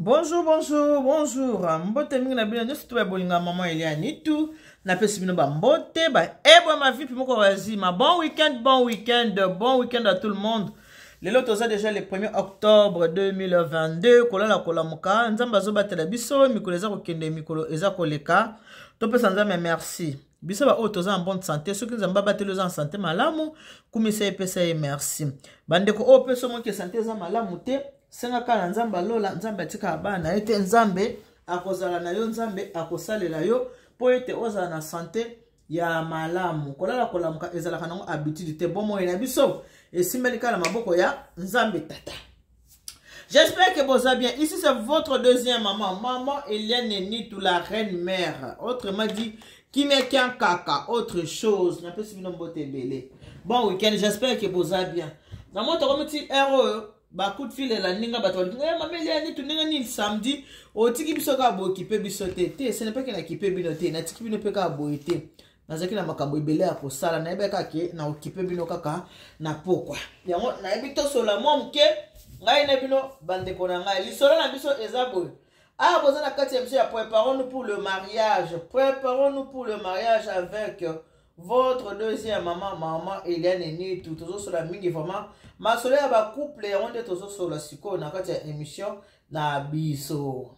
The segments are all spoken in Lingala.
Bonjour, bonjour, bonjour. Mbote mingi na bino nyonso to ya bolinga maman Eliane Nitu. Napesi bino ba mbote, ba ebwa ma vie moko wazima. Bon week-end, bon week-end, bon week-end à tout le monde. Lelo toza déjà le 1er octobre 2022 kolala kolamuka nzambe azobatela biso mikolo eza kokende mikolo eza koleka topesa nzambe merci biso baoyo toza en bonne santé soki nzambe abateli oza en santé malamu kumisa ye pesa ye merci bandeko oyo mpe somoki sante eza malamu te senga kaka na nzambe alola nzambe atikaka bana na ye te nzambe akozala na yo nzambe akosalela yo mpo ete ozala na sante ya malamu kolala kolamuka ezalaka nango habitude te bomoi na biso esimbeli kaka na maboko ya nzambe tata J'espère que vous allez bien. Ici, c'est votre deuxième maman. Maman Eliane Nitou, la reine mère. Autrement dit, qui met qu'un caca, autre chose. Bon week-end, j'espère que vous allez bien. Dans mon ba coup de fil elandi nga bato balingi eh, mama eliani tu ndenge nini samedi otiki biso kaka boye okipe biso te te ce n'est pas ke nakipe bino te natiki bino mpe kaka boye te nazalaki na makambo ebele ya kosala nayebaki kaka ke na okipe bino kaka na pokwa yango nayebi tosola mwa moke ngai na bino bandeko na ngai lisolo na biso eza boye awa boza na kati ya biso ya préparons nous pour le mariage préparons nous pour le mariage avec votre deuxième maman maman Eliane Nitu tozosola mingi vraiment masolo ya ba couple yango nde tozosola sikoyo na kati ya émission na biso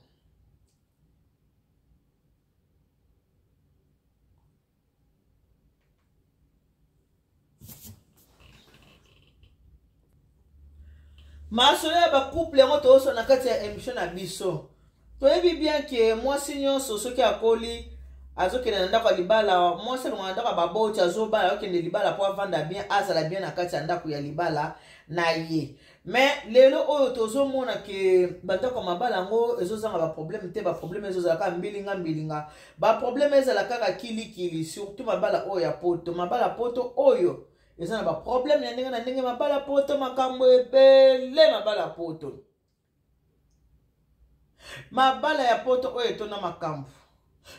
masolo ya bacouple yango tozosola na kati ya émission na biso toyebi bien ke mwasi nyonso soki akoli azokende na ndako ya libala mwasi alonga na ndako ya baboti azobala akokende libala mpo avanda bien azala bien na kati ya ndako ya libala na ye me lelo oyo tozomona ke bandako ya mabala yango ezozanga baproblème te baproblème ezozala kaka mbilinga mbilinga baproblème ezala kaka kilikili surtout mabala oyo ya poto mabala poto oyo eza na baproblème ya ndenge na ndenge mabala poto makambo ebele mabala poto mabala ya poto oyo etonda makambo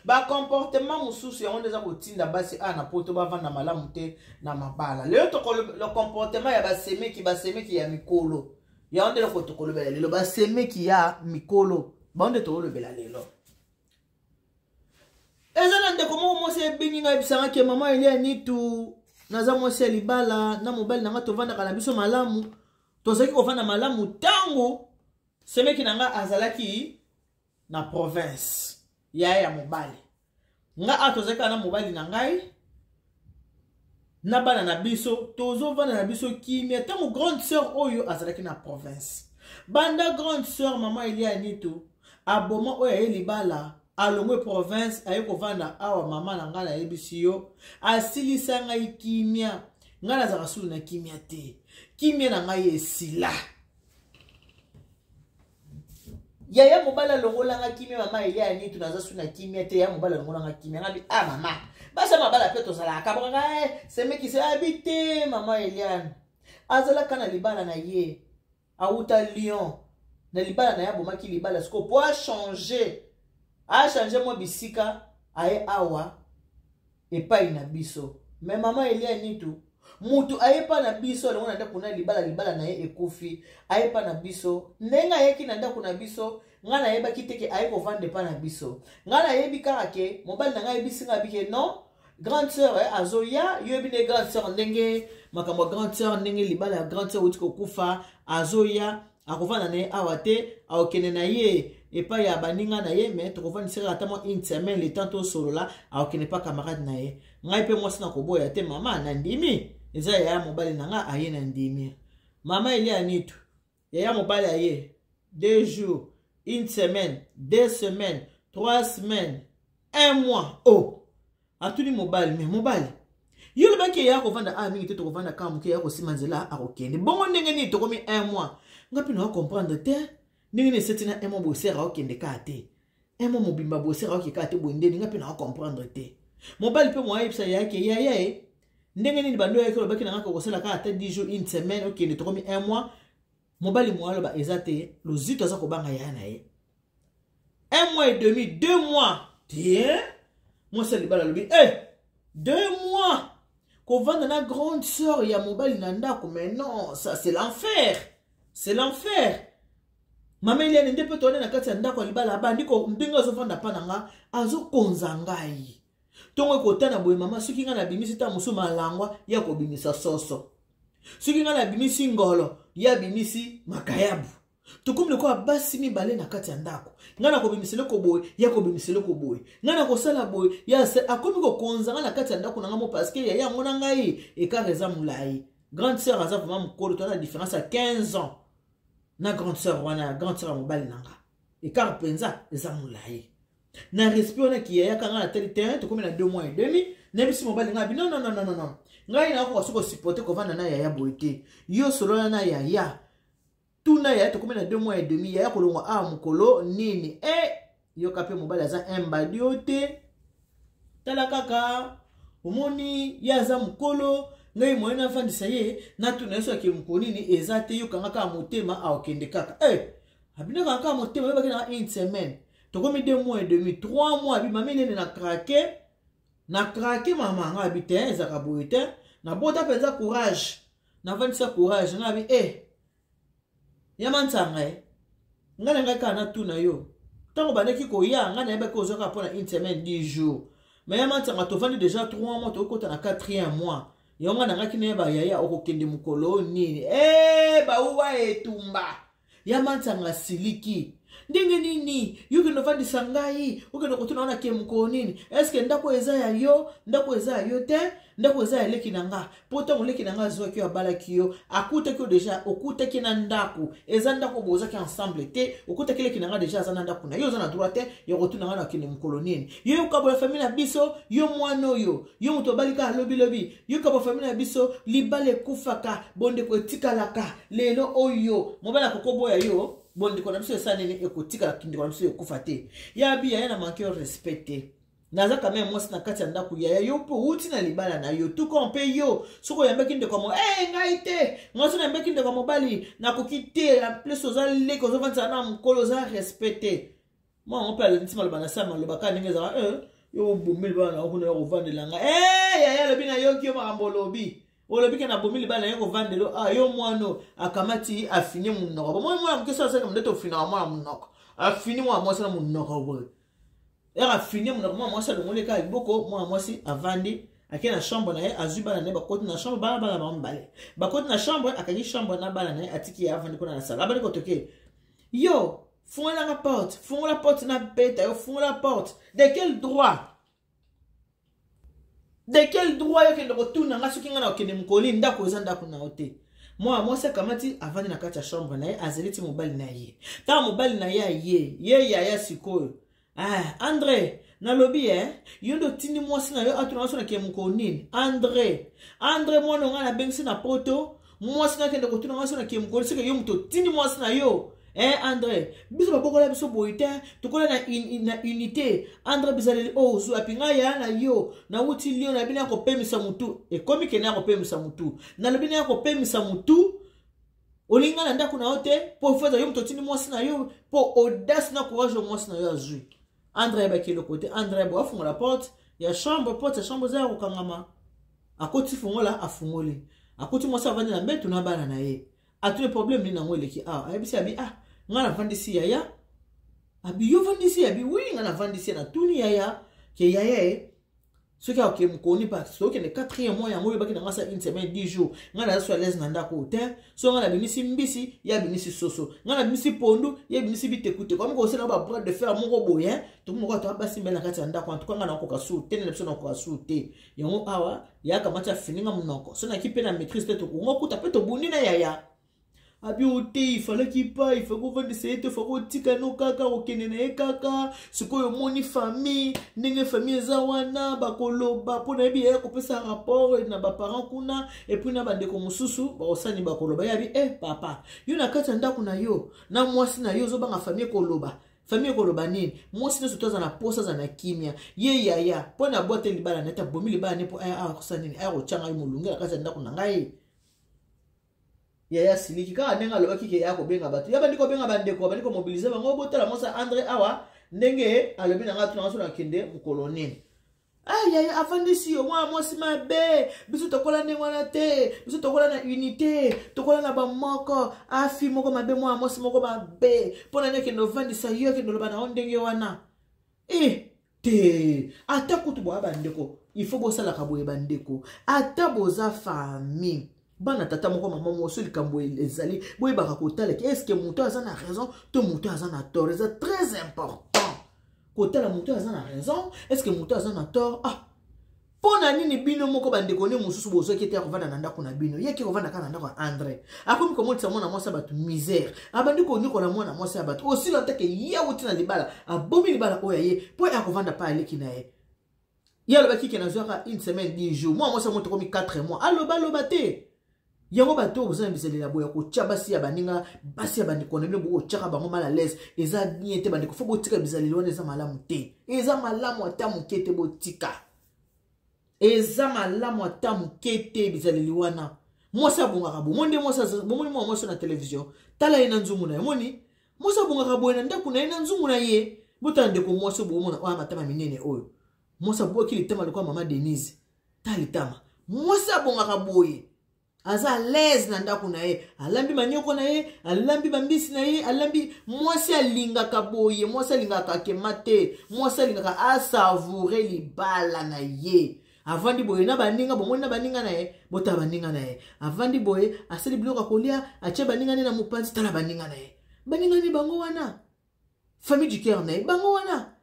bacomportement mosusu yango nde eza kotinda basi awa na poto bavanda malamu te na mabala lelo tokoloba comportement ya basemeki basemeki ya mikolo yango nde eloko tokolobela lelo basemeki ya mikolo bango nde tokolobela lelo eza na ndeko moko mwasi ebengi ngai ebisanga ke mama elia nitu naza mwasi ya libala na mobali na ngai tovandaka na biso malamu tozalaki kovanda malamu ntango semeki na ngai azalaki na province yaya ya mobali nga awa tozalaki kaka na mobali na ngai na bana na biso tozovanda na biso kimia ntango grande sœur oyo azalaki na province banda grande sœur mama elia nito aboma oyo aye libala alongwe province aye kovanda awa mama na ngai nayebisi yo asilisa ngai kimia ngai nazalaka sulu na kimia te kimia na ngai esila yaya mobali alongolanga kimia mama elia ya nitu naza su na kimia te yaya mobali alongolanga kimia ngabi ah mama basa mabala mpe tozalaka bokaka eh, semekisi abi te mama eliane azalaka na libala na ye awuta lyon na libala na ye abomaki libala sikoyo mpo achange achange mwa bisika aye awa epai na biso me mama elia nitu mutu aye epai na biso alongo na ndako na libala libala na ye ekufi aye epai na biso ndenge ayaki na ndako na biso ngai nayebaki te ke aye kovanda epai na biso ngai nayebi kaka ke mobali na ngai ayebisi ngai abike non grande sœur eh, azoya yo yebi nde grande sœur ndenge makambo ya grande sœur ndenge libala ya grande sœur outi kokufa azoya akovanda na ye awa te akokende na ye epai ya baninga na ye me tokovandisa kaka ata mwa une semaine le temps tosolola akokende pa camarade na ye ngai mpe mwasi nakoboya te mama nandimi eza yaya mobali na ngai aye nandimi mama elia nitu yaya mobali aye deux jours une semaine deux semaines trois semaines un mois oh atuni mobali me mobali yo olobaki eya kovanda awa mingi te tokovanda kaka moke ya kosima nzela akokende bongo ndenge nini tokomi un mois nga mpe naa comprendre te ndenge nini eseti na un mois boye akokende kaka te un mois mobimba boye akoke kaka te boye ndeni nga mpe naa comprendre te mobali mpe moayebisa yake yaya e ndenge nini bando yaki olobaki na nga kokosala kaka ata 10 jours une semaine okende tokomi un mois mobali moya aloba eza te lozito aza kobanga yaya na ye un mois et demi deux mois te mwasi ya libala alobi e eh, deux mois kovanda na grande sœur ya mobali na ndako mais non ça c'est l'enfer c'est l'enfer. Mama Eliane nde mpe toyande na kati ya ndako ya libala, abandi ndenge azofanda mpa na nga, azokonza ngai. Ntongo ekotana boye mama, soki ngai nabimisi ntango mosusu malangwa, ye akobimisa soso. Soki ngai nabimisi ngolo, ye abimisi makayabu. Tokomi lokola basi mibale na kati ya ndako. Ngai nakobimisa eloko boye, ye akobimisa eloko boye. Ngai nakosala boye, ye akomi kokonza ngai na kati ya ndako na ngai mo, parce que yaya yango na ngai écart eza molai. Grande sœur aza vraiment mokolo, toza na différence ya 15 ans na grande sœur wana, grande sœur ya mobali na nga. Écart mpenza eza molai. Na respect wana kiyayaka ngai natali te, tokomi na 2 mois et demi, nayebisi mobali ngai abi non, non, non, non, non, ngai nakoka soki kosupporte kovanda na yaya boye te. Yo solola na yaya, tuna yaya, tokomi na 2 mois et demi, yaya kolongwa awa mokolo nini? E yoka mpe mobali aza imbadi yo te, tala kaka omoni ye aza mokolo, ngai moye nafandisa ye, natuna ye soki mokolo nini eza te. Yokanga kaka motema, akokende kaka. E abinaka kaka motema, oyebaki nanga une semaine, tokomi 2 mois et demi, 3 mois, abi mami nene na craquer, na craquer mama. Ngai abi te, ezalaka boye te. Nabota mpenza courage, navandisa courage, ngai abi e yama ntsanga e ngai na ngai kaka natuna yo, ntango bandaki koya ngai nayebaki ozwaka mpona une semaine, 10 jours, mais yama ntsanga tovandi déjà 3 mois, tokokota na 4e mois. Yango ngai nangaki nayeba yaya okokende mokolo nini. E bauwa etumba, yama ntsanga asiliki ndenge nini? Yo okende ovandisa ngai, okende kotuna wana ke mokolo nini? Eske ndako eza ya yo? Ndako eza ya yo te, ndako eza ya leki na nga. Mpo ntango leki na nga azwaki yo, abalaki yo, akutaki yo déjà, okutaki na ndako, eza ndako bozaki ensemble te, okutaki leki na nga déjà aza na ndako na yo, oza na droit te ya kotuna nga na okende mokolo nini. Yo yokabola famille na biso, yo mwana oyo, yo moto obali kaka lobilobi, yokabola famille na biso. Libala ekufaka, bondeko etikalaka. Lelo oyo mobali akokoboya yo, bondeko na biso esala nini? Ekotikala, kindeko na biso ekufa te. Ya bi yaya na manque yo respect te, naza quand même mwasi na kati ya ndako. Yaya, yo mpe outi na libala na yo tuka mpe yo soki oyambaki ndeko ya mo hey, ngai te, ngai soki nayambaki ndeko ya mobali nakoki te. En plus oza leki, ozovandisa na mokolo, oza respect te. Mwa yango mpe alandisi maloba na sa maloba kaka ndenge ezalaka eh, yo obomi libala na yo kuna ya kovandela ngai. Eh, yaya alobi nayoki yo makambo olobi, olobi ke nabomi libala na ye kovandelo. Ah, yo mwana akamati afini monoko, bomoi mwana moke so asalaka mondete ofinaka mwana monoko, afini mwana mwasi na monoko boye, ere afini monoko mwana mwasi alongoli kaka liboko, mwana mwasi avandi, ake na chambre na ye, azwi bana na ye, bakoti na chambre, bana bango mibale bakoti na chambre, akangi chambre na bana na ye, atiki ye avandi kuna na sala, abandi kotoke. Yo fungolanga porte, fungola porte na beta yo, fungola porte. De quel droit, de quel droit yo okende kotuna nga soki nga na okende mokoli? Ndako eza ndako na yo te. Mwana mwasi akamati avandi na kati ya chambre na ye, azeli ti mobali na ye. Ntango mobali na ye aye, ye yaya sikoyo, ah, André nalobi e yo nde otindi mwasi na yo atuna nga so nakende mokolo nini? André, André mwana ngai nabengisi na poto, mwasi nakende kotuna nga so nakende mokolo, seke yo moto otindi mwasi na yo. Eh André, biso babokola biso boye te, tokola na, na unité. André, bizaleli oyo ozwi wapi? Ngai ya na yo nawuti Lyon, nayebi na kopemisa motu, ekomi kende ya kopemisa motu, nalobi na ya kopemisa motu, olingi ngai na ndako na yo te mpo feza yo moto otindi mwasi na yo, mpo audace na courage oyo mwasi na yo azwi. André ayebaki eloko te. André bo afungola porte ya chambre, porte ya chambre eza ya kokangama, akoti fungola, afungoli, akuti mwasi avandi na mbetu na bana na ye. Atuni problème nini yango eleki awa? Ayebisi abi ah, ngai navandisi yaya. Abi yo vandisi? Abi wi, ngai navandisi ye, natuni yaya ke yaya e soki akoke mokoni pa sokende 4e mois yango, oyebaki na ngai sa une semaine, 10 jours, ngai naza so à l'aise na ndako te. So ngai nabimisi mbisi, ye abimisi soso, ngai nabimisi pondu, ye abimisi bitekuteku, ami kosala ba bras de fer moko boye, tokomi koka toa basi mbele na kati ya ndako. En tout cas ngai nakoka su te, nde biso nakoka su te. Yango awa yaka mati afininga monoko, so naki mpe na maîtrise te, tokongo kuta mpe tobundi na yaya. Abi o te, ifalaki pa ifa kovandisa ye te, fa kotika no kaka kokende na ye kaka. Sikoyo omoni famille ndenge famille eza wana, bakoloba mpo nayebi yaya kopesa rapport na baparent kuna, et puis na bandeko mosusu bakosani bakoloba. Ye abi eh papa, yo na kati ya ndako na yo na mwasi na yo ozobanga famille koloba? Famille ekoloba nini? Mwasi nyonso to aza na posa, aza na kimia. Ye yaya mpo na bwate libala na ye te, abomi libala ne mpo aya awa kosala nini? Aya kotya ngai molunge na kati ya ndako na ngai. Yaya asiliki kaka ndenge alobaki ke ya kobenga bato, ya bandi kobenga bandeko, abandi komobilize bango, botala mwasi André awa ndenge alobi na ngai, tuna ngai so nakende mokolo nini. Ayaya afandisi yo mwana mwasi mabe. Biso tokola ndenge wana te, biso tokola na unité, tokola na bamoko. Afi moko mabe, mwana mwasi moko mabe. Mpo na nini akende ovandisa yo, akende oloba na yo ndenge wana? E te, ata kutu boya bandeko, il faut bosalaka boye bandeko, ata boza famille, bana tata moko, mama moso, likambo ezali, boyebaka kotalaki est-ce moto aza na raison to moto aza na tort. Eza très important kotala moto aza na raison, est-ce moto aza na tort. Ah, mpo na nini bino moko bandeko ne mosusu bozwaki ete ya kovanda na ndako na bino? Yaki kovanda kaka na ndako ya Andre, akomi komonisa mwana mwasi ya bato misère, abandi konyokola mwana mwasi ya bato. Osila nteke ye awuti na libala, abomi libala oyo aye mpo ya kovanda pa aleki na ye. Ye alobaki ke nazwaka une semaine, 10 jours. Mwana mwasi yango tokomi 4 mois, alobaloba te. Yango bato oyo boza na bizaleli ya boye ya kotya basi ya baninga, basi ya bandeko na bino, bokotyaka bango mal à l'aise, eza bien te. Bandeko, faut botika bizaleli wana, eza malamu te, eza malamu ata moke te. Botika, eza malamu ata moke te bizaleli wana. Mwasi abongaka bo monde, mwasi bomoni mwa mwasi na télévision, tala ye na nzungu na ye. Moni mwasi abongaka boye na ndako na ye na nzungu na ye. Botala ndeko mwasi oyo bomona oyo, matama minene oyo. Mwasi abwaki litama lokola mama Denise. Ta litama. Mwasi abongaka boye, aza à l'aise na ndako na ye, alambi manioko na ye, alambi bambisi na ye, alambi. Mwasi alingaka boye, mwasi alingaka akema te, mwasi alingaka asavourer libala na ye. Avandi boye na baninga, bomoni na baninga na ye, botala baninga na ye. Avandi boye, asali biloko ya kolia, atie baninga ne na mopanzi. Tala baninga na ye, baninga ne bango wana, famille du cœur na ye bango wana.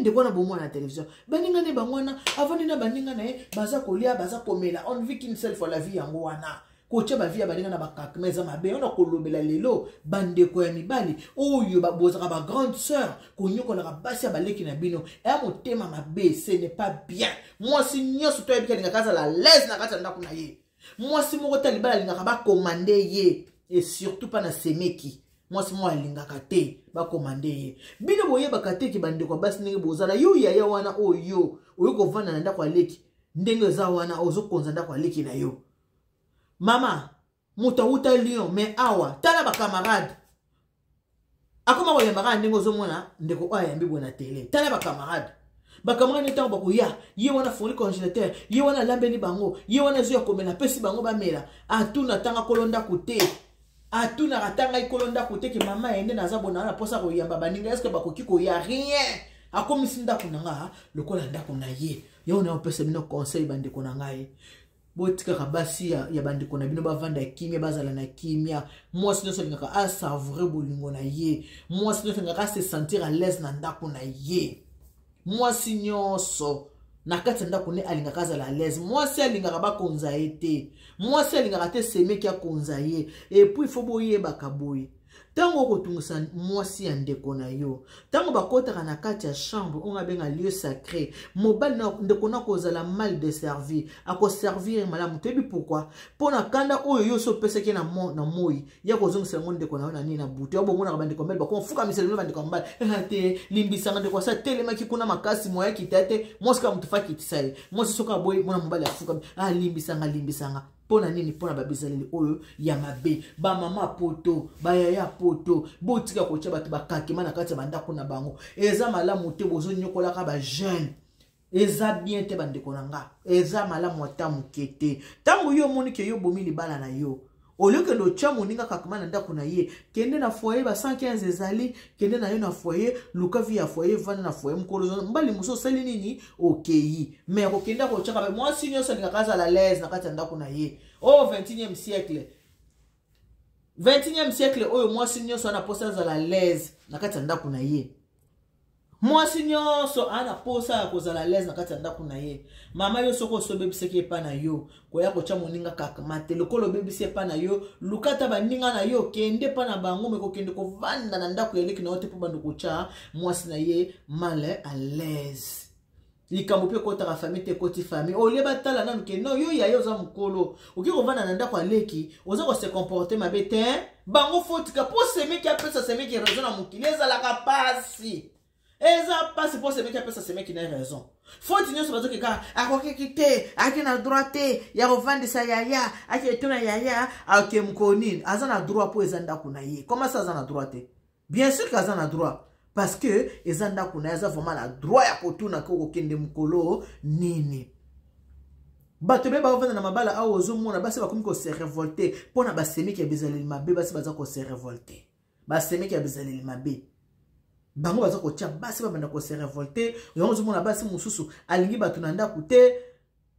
Ndeko wana bomwana na télévision, baninga ne bango wana, avandi na baninga na ye, baza kolia, baza komela. On vit qu'une seule fois la vie. Yango wana kotia bavie ya baninga na bakakema eza mabe. Wana kolobela lelo bandeko ya mibali oyo bozalaka bagrande sœur, konyokolaka basi ya baleki na bino, eya motema mabe, ce n'est pas bien. Mwasi nyonso to ayebiki alingaka azala l'aise na kati ya ndako na ye. Mwasi moko ta libala alingaka bacommander ye, et surtout mpa na semeki. Mwasi moko alingaka te bacommander ye. Bino boyebaka te ke bandeko ya basi ndenge bozala, yo yaya wana oyo oyo kovanda na ndako aleki ndenge eza wana, ozokonza ndako aleki na yo. Mama moto awuta Lyon, mais awa tala bacamarade akoma koyamba kaka ndenge ozomona ndeko oyo ayambi boye na tele. Tala bacamarade, bacamarade ntango bakoya, ye wana afungoli congélateur, ye wana alambeli bango, ye wana ezo ya komela, apesi bango bamela. Atuna ntanga kolo ndako te, atunaka ata ngai kolo ndako te ke mama ye nde naza bona na mposa koyamba baninga, est-ce bakoki koya? Rien. Akomisi ndako na nga lokola ndako na ye. Yango na opesa bino conseil, bandeko na ngai, botikaka basi ya bandeko na bino bavanda kimia, bazala na kimia. Mwasi nyonso alingaka asavourer bolingo na ye, mwasi nyonso alingaka ase sentir à l'aise na ndako na ye. Mwasi nyonso na kati ya ndako nde alingaka azala à l'aise. Mwasi alingaka bakonza ye te, mwasi alingaka te semeki akonza ye. Et puis faut boyebaka boye, ntango okotungisa mwasi ya ndeko na yo, ntango bakɔtaka na kati ya chambre oyo abenga lieu sacré, mobali ndeko na kozala mal desservi, akoservir malamu. Toyebi pourquoi? Mpo na kanda oyo yo so opesaki na moi ya kozongisa yango ndeko na yo na nini na butu ya bomonaka bandeko mibali bakofukamisa bino. Bandeko mibali te, limbisanga ndeko, asa telemaki kuna makasi, moya kita te. Mwasi kaka moto fa akitisa ye. Mwasi soki aboyi, mwana mobali afukami, alimbisanga, limbisanga. Mpo na nini? Mpo na babizaleli oyo ya mabe. Bamama poto, bayaya poto, botika kotia bato bakakema na kati ya bandako na bango, eza malamu te. Bozonyokolaka bajeune, eza bien te. Bandeko na nga, eza malamu ata moke te. Ntango yo omoni ke yo bomi libala na yo, olie okende otya moninga kakama na ndako na ye, kende na foyer. Ba 115 ezali, kende na yo na foyer, luka vie ya foyer, vanda na foyer. Mokolo mbali mosusu osali nini, okei. Mais kokende kotyaka, mwasi nyonso alingaka azala l'aise na kati ya ndako na ye. O 21e siècle, 21e siècle oyo, mwasi nyonso ana mposa azala l'aise na kati ya ndako na ye. Mwasi nyonso aa na posa ya kozala l'aise na kati ya ndako na ye. Mama, yo soki osi obebisaki epa na yo, koya kotya moninga kakama te. Lokola obebisi epa na yo, luka ata baninga na yo, kende epa na bango, me kokende kovanda na ndako ya eleki na yo te, mpo bando kotya mwasi na ye mal à l'aise. Likambo mpe ekɔtaka famille te, ekɔti famille. Olie batala nanu ke no yo yaya oza mokolo, okoki kovanda na ndako aleki, oza kose comporter mabe te. Bango fotika mpo semeki apesa semeki raison na mokili ezalaka pasi, eza pasi mpo semeki apesa semeki na raison. Foti nyonso bazoki kaka akokeki te, aki na droit te ya kovandisa yaya, aki etuna yaya ake mokolo nini. Aza na droit mpo eza ndako na ye. Comment ça aza na droit te? Bien sûr ke aza na droit. Parce que eza ndako na ye, aza vraiment na droit ya kotuna ke okokende mokolo nini. Bato ebele baovanda na mabala awa, ozomona basi bakomi kose révolter mpo na basemeki ya bizaleli mabe. Basi baza kose révolter, basemeki ya bizaleli mabe, bango baza kotia basi babanda kose révolter. Yango ozomona basi mosusu alingi bato na ndako te,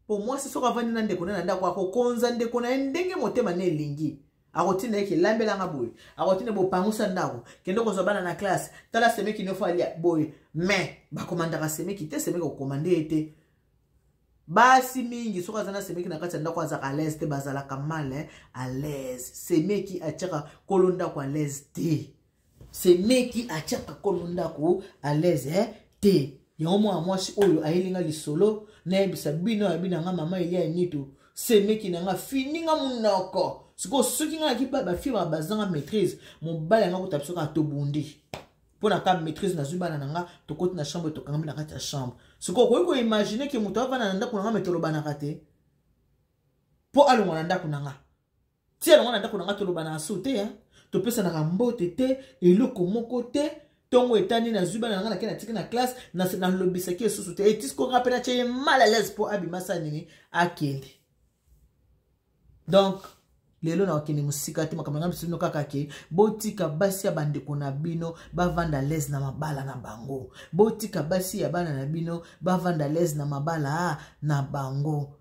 mpo mwasi soki avandi na ndeko na ye na ndako, akokonza ndeko na ye ndenge motema na elingi. Akotinda ye kelambelanga boye, akotinda bopangusa ndako, kende kozwa bana na classe, tala semeki nofo alia boye. Mais bakomandaka semeki te, semeki okomande ye te. Basi mingi soki aza na semeki na kati ya ndako, azalaka à l'aise te, bazalaka mal à l'aise. Semeki atiaka kolo ndako à l'aise te, semeki atiaka kolo ndako à l'aise te. Yango mwana mwasi oyo ayelinga lisolo nayebisa bino, yabi na nga mama Elia Nitu, semeki na nga fininga monoko. Sikoyo soki nga naki bafille bazanga maîtrise, mobali yanga kuta biso kaka tobundi mpo na ka maîtrise. Nazwi bana na nga, tokoti na chambre, tokangami na kati ya chambre. Sikoyo okoki koimaginer ke moto avanda na ndako na nga, me tolobanaka te, mpo alongwa na ndako na nga ti alongwa na ndako na nga, tolobanaka so te, topesanaka mbote te, eloko moko te. Ntongo etani, nazwi bana na nga, nake natiki na classe, nalobisaki esusu te. Etisiko nga mpe natie ye mal à l'aise mpo abimasa nini, akende. Donc lelo nakokende mosika te, makambo na biso bino kaka ke botika basi ya bandeko na bino bavanda l'aise na mabala na bango, botika basi ya bana na bino bavanda l'aise na mabala na bango.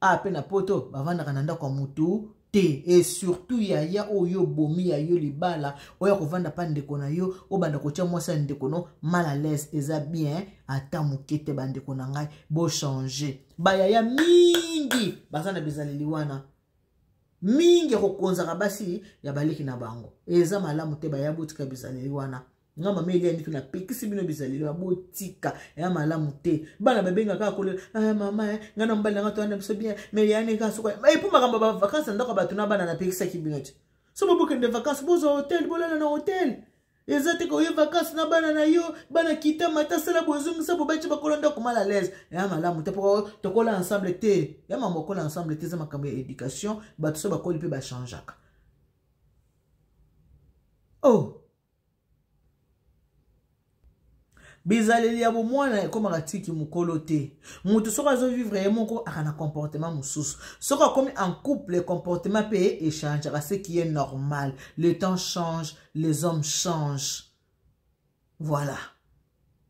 A mpe na poto bavandaka na ndako ya motu te. Et surtout yaya oyo obomi ya yo libala, oyo akovanda mpa ndeko na yo, obanda kotia mwasi ya ndeko no mal à l'aise, eza bien ata moke te. Bandeko na ngai, bochanger. Bayaya mingi baza na bizaleli wana mingi ya kokonzaka basi ya baleki na bango, eza malamu te. Baya, botika bizaleli wana. Nga mama Elia Ndiki napekisi bino bizaleli wana, botika, ya malamu te. Bana babengaka kaka kolela: ah, mama, eh, ngai na mobali nanga toyanda biso bien, mais yani kaka soka epo makambo ya bavacance na ndako ya bato na bana. Napekisaki bino te, so bobokende vacance, bozwa hotel, bolala na hotel. Eza te koye vacance na bana na yo, bana kita mata, sala bozongisa, bobati bakolo ndako mal à l'aise, ya malamu te. Po tokola ensemble te, ya mama okola ensemble te, eza makambo ya éducation. Bato so bakoli mpe bachangeaka. Oh, bizaleli ya bomwana ekomaka tiki mokolo te. Moto soki azovivre ye moko, aka na comportement mosusu. Soki akomi en couple, comportement mpe echangeaka, ce qui est normal. Le temps change, les hommes changent, voilà.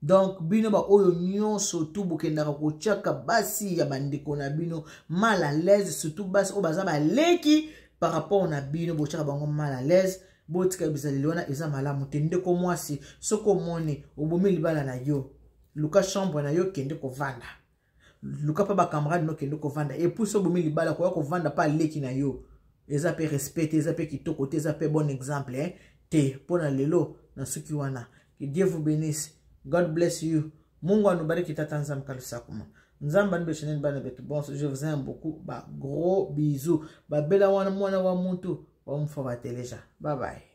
Donc bino baoyo nyonso tu bokendaka kotiaka basi ya bandeko na bino mal à l'aise, surtout basi oyo baza baleki par rapport na bino, botiaka bango mal à l'aise, botika bizaleli wana, eza malamu te. Ndeko mwasi, soki omoni obomi libala na yo, luka chambre na yo, kende kovanda, luka mpe bacamarade no, kende kovanda. Et puis so obomi libala, koya kovanda mpe aleki na yo, eza mpe respect te, eza mpe kitoko te, eza mpe bon exemple, eh, te. Mpo na lelo na suki wana. Que Dieu vous bénisse, God bless you, Mungu anubariki, tata Nzambe kalusakuma Nzambe anubesheneni bana betu. Bon, je vous aime beaucoup, ba gros bisous, babela wana mwana wa muntu wa mfa bateleja. Bye bye.